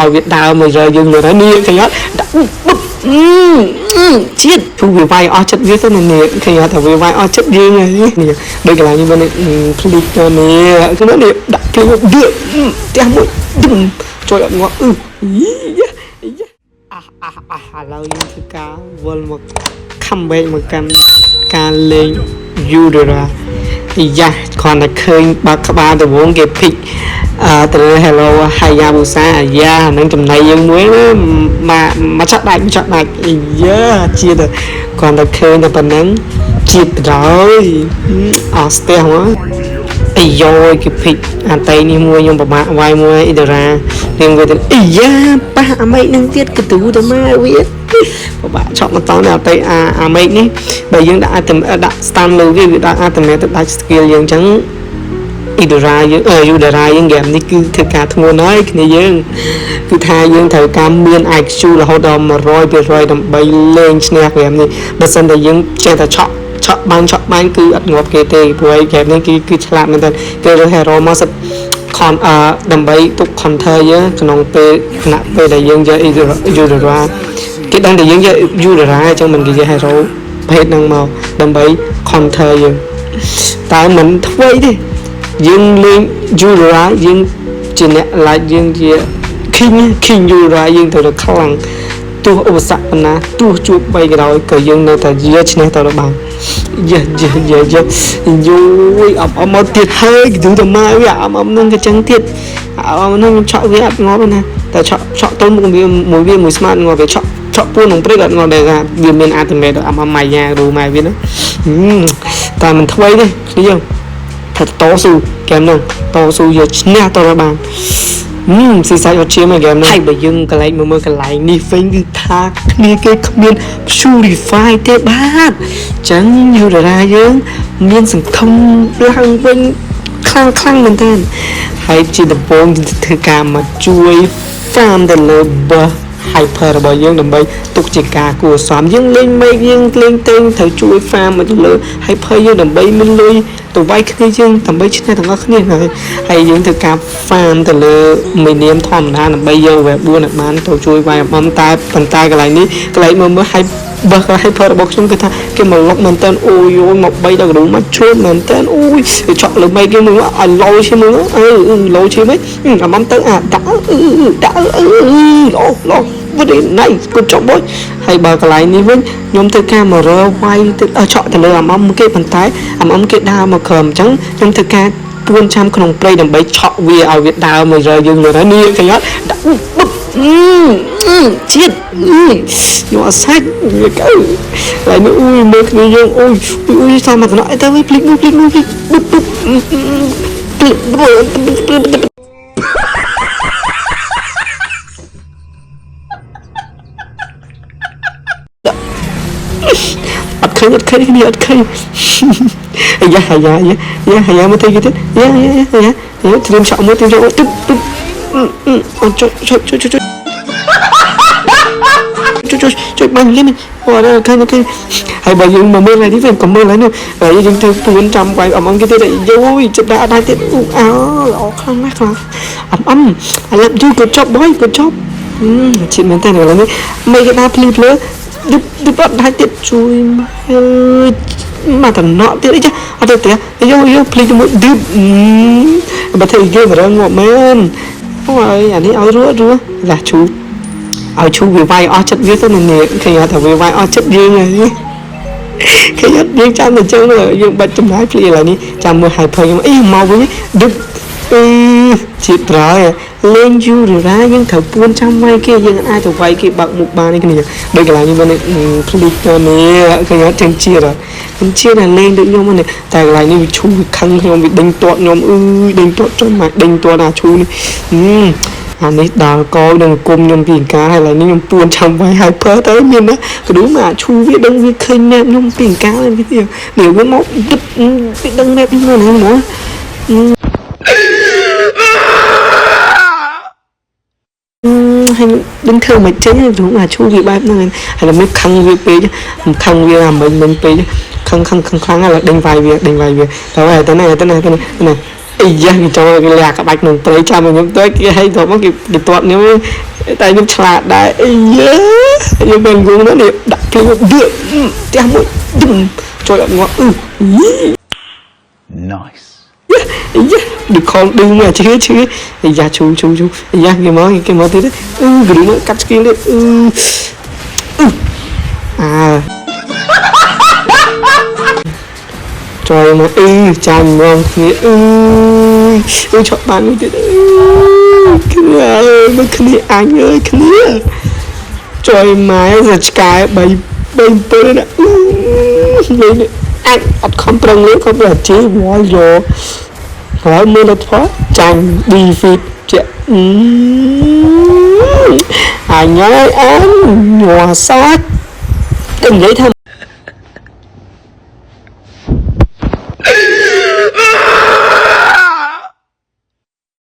ឲ្យវាដើរមកយើងមើលហើយនេះឃើញអត់ដាក់ប៊ឹបជាតិព្រោះវាវាយអស់ចិត្តវាទៅនេះឃើញអត់ថាវាវាយអស់ចិត្តយើងហើយនេះដូចកន្លែងនេះវិញភ្លីកទៅនេះគឺនេះដាក់ភ្លីកឌឺផ្ទះមួយឌឹមជួយអត់ងាប់អឺយ៉ាអាអាអាឥឡូវយើងធ្វើការវិលមក comeback មកកាន់ការលេង Eudora យ៉ាគ្រាន់តែឃើញបើកក្បាលដវងគេភិកអឺទៅ Hello Hayabusa អាយ៉ាហ្នឹងចំណៃយើងមួយមកមកឆក់ដាច់មកឆក់ដាច់យ៉ាជាតិគ្រាន់តែឃើញតែប៉ុណ្ណឹងជាតិដល់អស់ស្ទះមកអាយ៉យគេភិកអាតៃនេះមួយខ្ញុំប្រមាថវាយមួយអ៊ីដារ៉ារៀងវាទៅអាយ៉ាប៉ះអាមេកនឹងទៀតកទូទៅមកវាពិបាកឆក់មកតនេះអតៃអាអាមេកនេះបើយើងដាក់អាដាក់ stand លើវាវាដាក់អាតមេទៅដាច់ skill យើងអញ្ចឹងអ៊ីដូរ៉ាយើងអឺយូដារ៉ាយើងហ្គេមនេះគឺធ្វើការធ្ងន់ហើយគ្នាយើងគឺថាយើងត្រូវការមាន IQ រហូតដល់100%ដើម្បីលេងឈ្នះហ្គេមនេះបើសិនតែយើងចេះតែឆក់ឆក់បាញ់ឆក់បាញ់គឺអត់ងាប់គេទេព្រោះឯហ្គេមនេះគឺគឺឆ្លាតមែនទែនគេរើស hero មកសិតខនអឺដើម្បីទុក counter យើងក្នុងពេលខណៈពេលដែលយើងយក Eudora គេដឹងតែយើងយក Eudora អញ្ចឹងមិនគេយក hero ប្រភេទហ្នឹងមកដើម្បី counter យើងតែមិនធ្វើទេយើងលេង Eudora យើងជាអ្នក like យើងជា king king Eudora យើងត្រូវតែខ្លាំងទោះឧបសគ្គប៉ុណ្ណាទោះជួបបីក៏ដោយក៏យើងនៅតែយកឈ្នះតទៅបានយេយេយេយេយូយអបអមមកទៀតហើយគឺទៅមកវាអមអមនឹងក៏ចឹងទៀតអមនឹងឆក់វាអត់ងាប់ណាតែឆក់ឆក់ទៅមុខវាមួយវាមួយស្មាតងាប់វាឆក់ឆក់ពួនក្នុងព្រៃក៏អត់ងាប់ដែរថាវាមានអាតមេអមអមម៉ាយ៉ារូម៉ែវាណាតែមិនថ្មីទេគ្នាយើងថាតស៊ូហ្គេមហ្នឹងតស៊ូយកឈ្នះតទៅបានស៊ីសាច់អត់ជាមកហ្គេមហ្នឹងហើយបើយើងកន្លែងមើលមើលកន្លែងនេះវិញគឺថាគ្នាគេគ្មាន purify ទេបាទអញ្ចឹងយូដារ៉ាយើងមានសង្ឃឹមឡើងវិញខ្លាំងខ្លាំងមែនទែនហើយជាដំបូងធ្វើការមកជួយ farm ទៅលើ buff hyper របស់យើងដើម្បីទុកជាការគួរសមយើងលេងមេឃយើងលេងតេងត្រូវជួយ farm មកទៅលើ hyper យើងដើម្បីមានលុយទៅវាយគ្នាយើងដើម្បីឈ្នះទាំងអស់គ្នាហើយហើយយើងធ្វើការ farm ទៅលើមេនាមធម្មតាដើម្បីយក web 4ឲ្យបានទៅជួយវាយអំតែប៉ុន្តែកន្លែងនេះកន្លែងមើលមើល hyper បើ hyper របស់ខ្ញុំគឺថាគេមកលុកមែនតើអូយអូយមកបីដល់គ្រូមកជួបមែនតើអូយឆក់លើមេឃគេមើលឲ្យឡូឈាមមើលអឺឡូឈាមហីអាមទៅអាដាក់អឺដាក់អឺឡូឡូ very nice good job boy ហើយបើកន្លែងនេះវិញខ្ញុំធ្វើការមករវាយទៅឆក់ទៅលើអាមគេប៉ុន្តែអាមគេដើរមកក្រោមអញ្ចឹងខ្ញុំធ្វើការពួនចាំក្នុងព្រៃដើម្បីឆក់វាឲ្យវាដើរមករយើងមើលហើយនេះឃើញអត់ដាក់ប៊ឹបជាតិយកអសាច់វាកៅហើយនេះអ៊ុយមើលគ្នាយើងអ៊ុយអ៊ុយតាមមកតំណទៅវិញភ្លេចមួយភ្លេចមួយភ្លេចប៊ឹបប៊ឹបភ្លេចអត់ឃើញអត់ឃើញគ្នាអត់ឃើញអាយ៉ាអាយ៉ាអាយ៉ាអាយ៉ាមកទៅទៀតយ៉ាយ៉ាយ៉ាយ៉ាត្រៀមឆក់មួយត្រៀមឆក់មួយទឹកទឹកអត់ចុចចុចចុចចុចចុចចុចចុចបាញ់គេអូអត់ឃើញឃើញហើយបើយើងមកមើលឡើយនេះវិញក៏មើលឡើយនោះហើយយើងធ្វើពួនចាំវាយអំគេទៀតយូយចិត្តដាក់អត់ដែរទៀតអូអោល្អខ្លាំងណាស់ខ្លាំងអំអំឥឡូវយូក៏ចប់ boy ក៏ចប់ជាតិមែនតើឥឡូវនេះមិនគេដាក់ភ្លឺភ្លឺឌឹបឌឹបអត់ដែរទៀតជួយមកមកតំណក់ទៀតអីចាអត់ទេយោយោភ្លីជាមួយឌឹបបើធ្វើយមករងងាប់មែនអូយអានេះឲ្យរស់រស់ឡាឈូឲ្យឈូវាវាយអស់ចិត្តវាទៅនេះឃើញថាវាវាយអស់ចិត្តយើងហើយឃើញអត់យើងចាំតែចឹងយើងបាច់ចំណាយភ្លីឥឡូវនេះចាំមើល hyper ខ្ញុំអីមកវិញឌឹបអឺជាតិប្រយលេងយូររ៉ាយើងត្រូវពួនចាំវាយគេយើងអាចទៅវាយគេបើកមុខបាននេះគ្នាដូចកន្លែងនេះវិញភ្លីទៅនេះឃើញអត់ចឹងជាតិអត់ខ្ញុំជាតិតែលេងដូចខ្ញុំនេះតែកន្លែងនេះវាឈូវាខឹងខ្ញុំវាដេញទាត់ខ្ញុំអឺដេញទាត់ចុះមកដេញទាត់អាឈូនេះអានេះដល់កនឹងគុំខ្ញុំពីការហើយឡើយនេះខ្ញុំពួនចាំវាយ hyper ទៅមានណាក្ដុំអាឈូវាដឹងវាឃើញ map ខ្ញុំពីការនេះនេះវាមកដឹកវាដឹង map ខ្ញុំហ្នឹងហ្មងហើយដឹងធ្វើមិនចេញព្រោះអាឈូវាបែបហ្នឹងហើយដល់មិនខឹងវាពេកខឹងវាអាមិញមិញពេកខឹងខឹងខឹងខ្លាំងហើយដេញវាយវាដេញវាយវាទៅហើយទៅណាទៅណាទៅណាអីយ៉ាគេចូលគេលះក្បាច់ក្នុងព្រៃចាំខ្ញុំទៅគេឲ្យទៅមកគេគេទាត់ខ្ញុំ តែខ្ញុំឆ្លាតដែរអីយើខ្ញុំមិនងងណានេះដាក់ភ្លេងឌឺផ្ទះមួយឌឹមជួយអត់ងាប់អឺយី Nice. អាយ៉ាឌឺខលឌឺមកឈឺឈឺអាយ៉ាឈូឈូឈូអាយ៉ាគេមកគេមកទៀតអឺគ្រូមកកាត់ស្គីលទៀតអឺអឺអាចូលមកអឺចាញ់មកគ្នាអឺអឺឆក់បានមួយទៀតអឺគ្នាអើយមកគ្នាអញអើយគ្នាជួយម៉ែសឆ្កែ3 3 7ណាអឺលេងអញអត់ខំប្រឹងលេងខំប្រឹងជេវល់យក ហើយមើលលទ្ធផលចាញ់ defeat ជាអឺអញហើយអញញ័រសាច់តែនិយាយថា